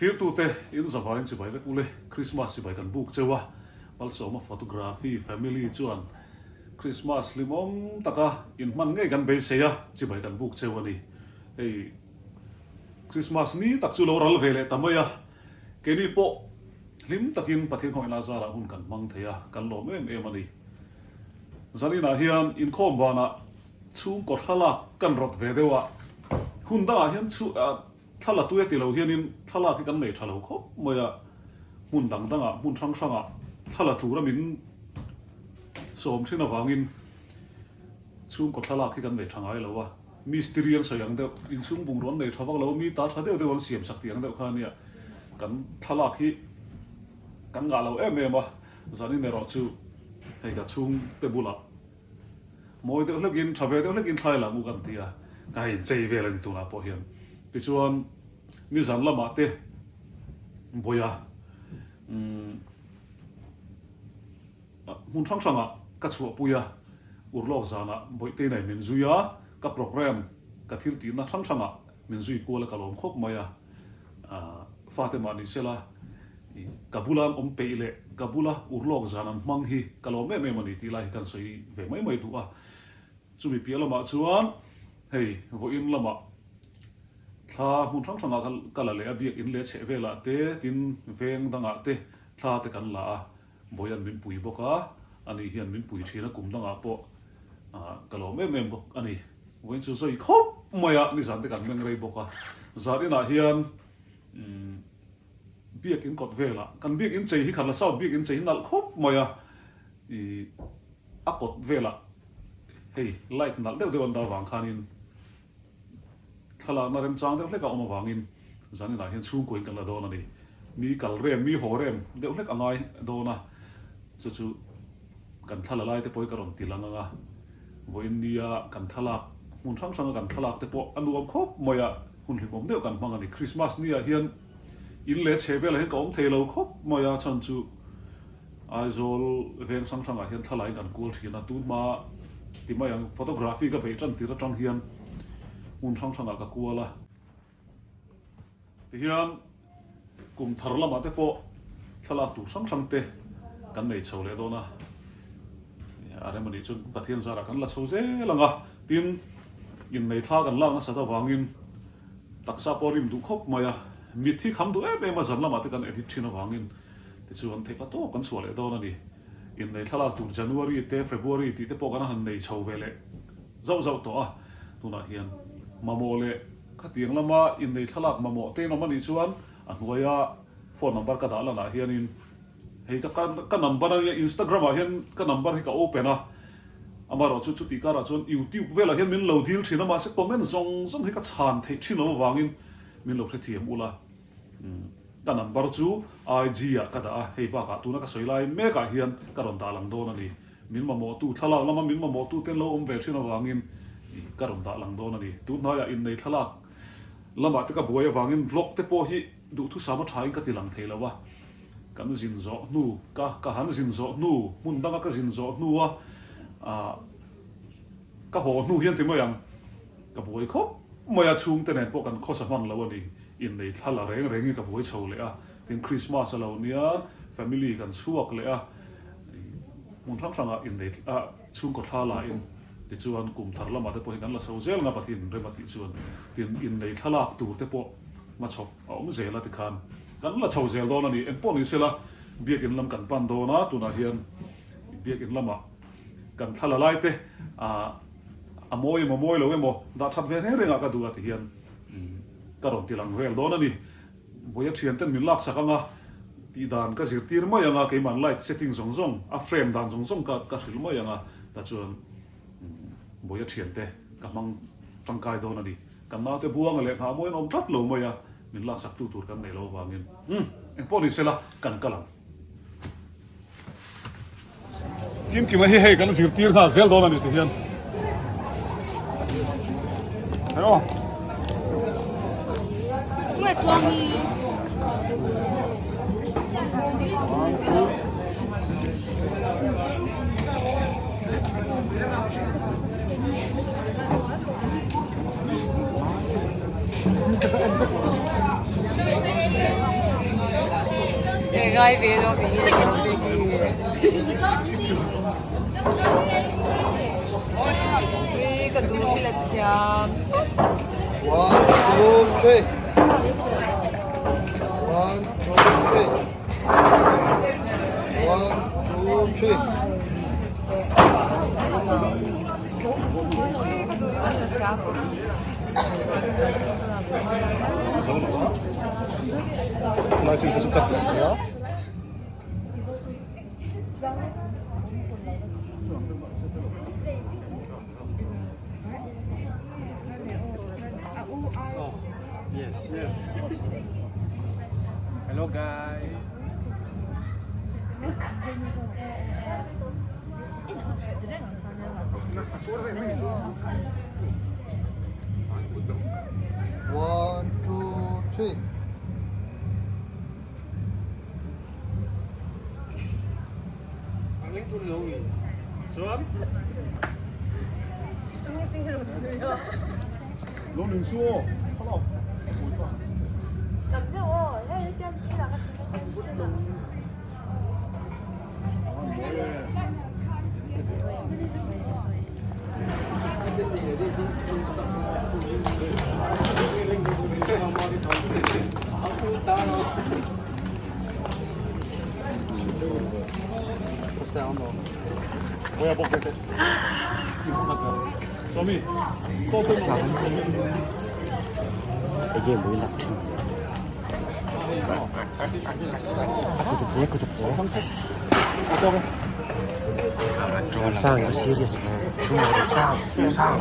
thlirtute in zavaiin chibai vek ule, Krismas chibai kan buk cheu a, Malsawma Photography Family chuan Krismas hlimawm taka inhman ngei kan beisei a, chibai kan buk cheu a ni. Hei Krismas ni tak chu lo ral ve leh ta mai a, keini pawh hlim takin Pathian hawihna zarah hun kan hmang thei a, kan lawm em em a ni. Zaninah hian inkhawm vanah chhungkaw thlalak kan rawt ve deuh a, hun dangah hian thla la tui a ti lo hianin thlalak hi kan nei tha lo khawp mai a, hmun dang dangah hmun hrang hrangah thla la tura min sawm thin avangin chhungkaw thlalak hi kan nei tha ngai lo a, mistiri an sawi ang deuh, inchhung bungrua an nei tha vak lo, mi ta tha deuh deuh an siam sak tih ang deuh kha ania, kan thlalak hi kan ngah lo em em a, zanin erawh chu hei ka chhungte bulah. Mawi deuh hlekin, tha ve deuh hlekin thlai lah mu kan ti a, ka hei chei vel a ni tunah pawh hian. Tichuan, nizan lamah te Bawia umm hmun hrang hrangah ka chhuahpui a, urlawk zanah Bawihtei nei min zui a, ka programme ka thil tihna hrang hrangah min zui kual a ka lawm khawp mai a. Fate mah ni sela, ka bula an awm peih leh ka bula urlawk zan an hmang hi ka lawm em em a ni tih lai hi kan sawi ve mai mai duh a. Chumi piah lamah chuan hei vawiin lamah thla hmun hrang hrangah ka la leh a, biakin leh chheh velah te tin veng dangah te thla te kan la a, Bawian min pui bawk a, ani hian min pui thin a, kum dangah pawh ka lawm em em bawk a ni. Vawiin chu zawi khawp mai a, nizan te kan meng rei bawk a, zan inah hian biakin kawt velah kan biakin chei hi khat la south biakin chei hi nalh khawp mai a, ih a kawt velah hei light nalh deuh deuh an dah vang khanin Thlalakna remchang deuh hlek a awm avangin zaninah hian chhungkuain kan la dawn a ni. Mi kal rem, mi haw rem deuh hlek a ngai dawn a, chu chu kan thla la lai te pawh hi ka rawn ti lang ang a. Vawiin nia kan thlalak hmun hrang hranga kan thlalak te pawh a nuam khawp mai a, hun hlimawm deuh kan hmang a ni. Krismas niah hian in leh chhe velah hian ka awm thei lo khawp mai a, chhan chu Aizawl veng hrang hrangah hian thlalaiin kan kual thin a, tun hma ti mai ang photography ka beih tan tir atang hian hmun hrang hrangah ka kual a. Tihian kum thar lamah te pawh thlalak tur hrang hrang te kan nei chho leh dawn a, a rem anih chuan Pathian zarah kan la chho zel ang a, tin innei thla kan lak nasat avangin taksa pawh a rim duh khawp mai a, mit hi kham duh em em a zan lamah te kan edit thin avangin Tichuan theih pa tawp kan chhuah leh dawn a ni. Innei thlalak tur January te February tih te pawh kan han nei chho ve leh zauh zauh tawh a, tunah hian mamawh leh khatiang lama innei thlalak mamawh te in awm a nih chuan a hnuaia phone number ka dah lanah hianin hei ka ka number a nia Instagram ah hian ka number hi ka open a, amaherawh chu chutih karah chuan YouTube velah hian min lo dil thin a mahse comment zawng zawng hi ka chhan theih thin lo avangin min lo hrethiam ula. Ka number chu IG ah ka dah a, hei bakah tuna ka sawi lai mekah hian ka rawn dah lang dawn a ni. Min mamawhtu, thlalak lama min mamawhtu ten lo awm ve thin avangin ka rawn dah lang dawn a ni. Tun hnaiah innei thlalak lamah te ka buai avangin vlog te pawh hi duhthusam a thain ka ti lang thei lo a. Kan zin zawh hnu, ka ka han zin zawh hnu, hmun danga ka zin zawh hnua ah ka haw hnu hian ti mai ang, ka buai khawp mai a, chhungte nen pawh kan khawsa hman lo a ni. Innei thla la reng rengin ka buai chho leh a, tin Christmas a lo nia, family kan chhuak leh a, hmun hrang hrangah innei chhungkaw thla la in tichuan kum thar lamah te pawh hi kan la chho zel nga Pathian rem a tih chuan tin innei thla lak tur te pawh hmachhawp a awm zel a tikhan kan la chho zel dawn a ni. Engpawh ni sela biakin lam kan pan dawn a, tunah hian biakin lamah kan thla la lai te a mawi emaw mawi lo emaw dah that ve reng rengah ka duh a ti hian Ka rawn ti lang vel dawn a ni. Vawi a thian ten min laksak ang a, tih dan ka zirtir mai ang a, keima'n light setting zawng zawng, a frame dan zawng zawng ka ka hrilh mai ang a, tah chuan vawi a thian te ka hmang tangkai dawn a ni. Kan naute buanga leh nghah mawi an awm tlat lo mai a, min laksak tu tur kan nei lo avangin umm engpawh ni sela kan kal ang. Kimkima hi hei kan zirtir nghal zel dawn a ni ti hian. Hei aw. ngai ve lo mi hi Ui ka duh hi la thiam tas. One, two, three. One, two, three. One, two, three. Ui ka duh i man la thiam. Lai chu ka chu cut leh thei a. Yes, yes. Hello guys. One, two, three. Chuan lo ning su aw thlalak Enge mawi lak thin le a kut a che kut a che Ramsang a serious hmel Ramsang Ramsang.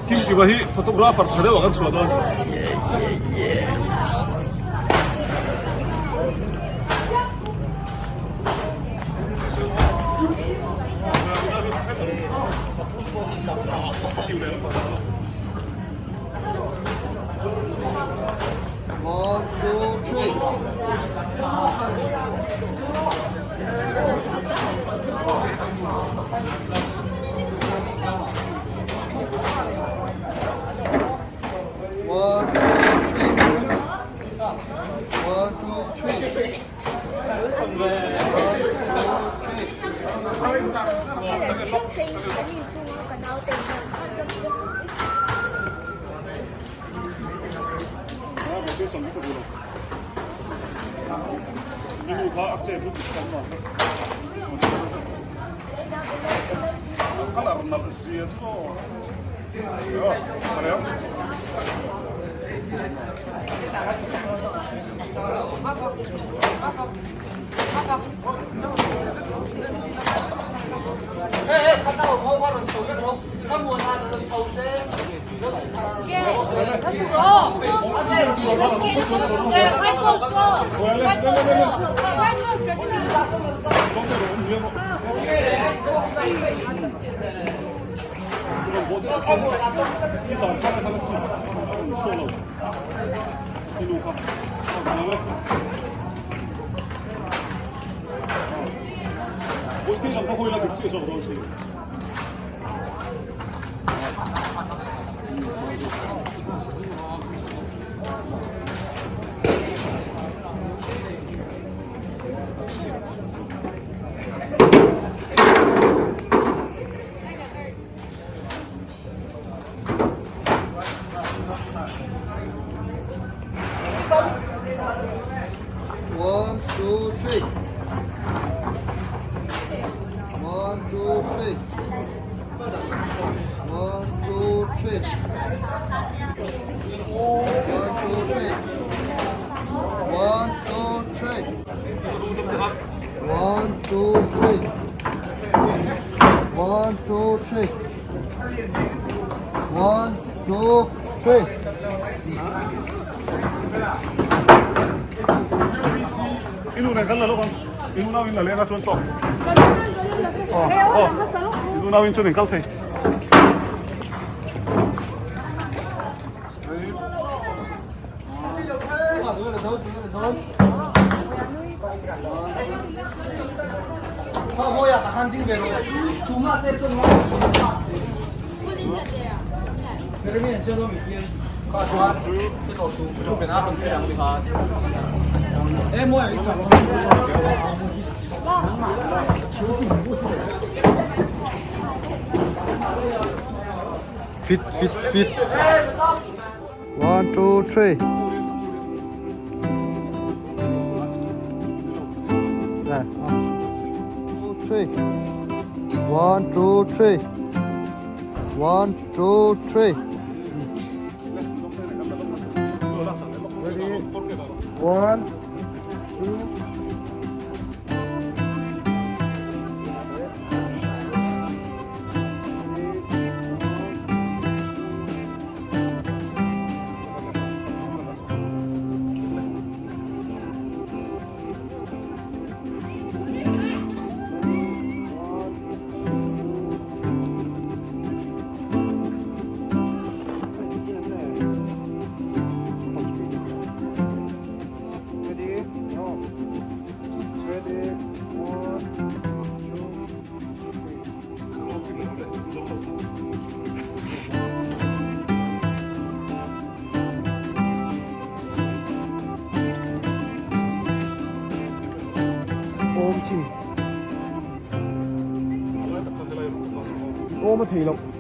Kim Kiva hi photographer tha deuh ah kan chhuah dawn. One, two, three. One, two, three. One, two, three. One, two, three. One, two, three. One, two, three. One, two, three. One, two, three. One, two, three. One, two, three. One, two, three. I nu nen kan la lawk ang. I nu nauin la leng a chuan tawk. Aw, aw. I nu nauin chuan in kal thei. Fit fit fit. 1 2 3 2 3 1 2 3 1 2 3 Ready? 1 2 Awm chin. Awm a thei loh.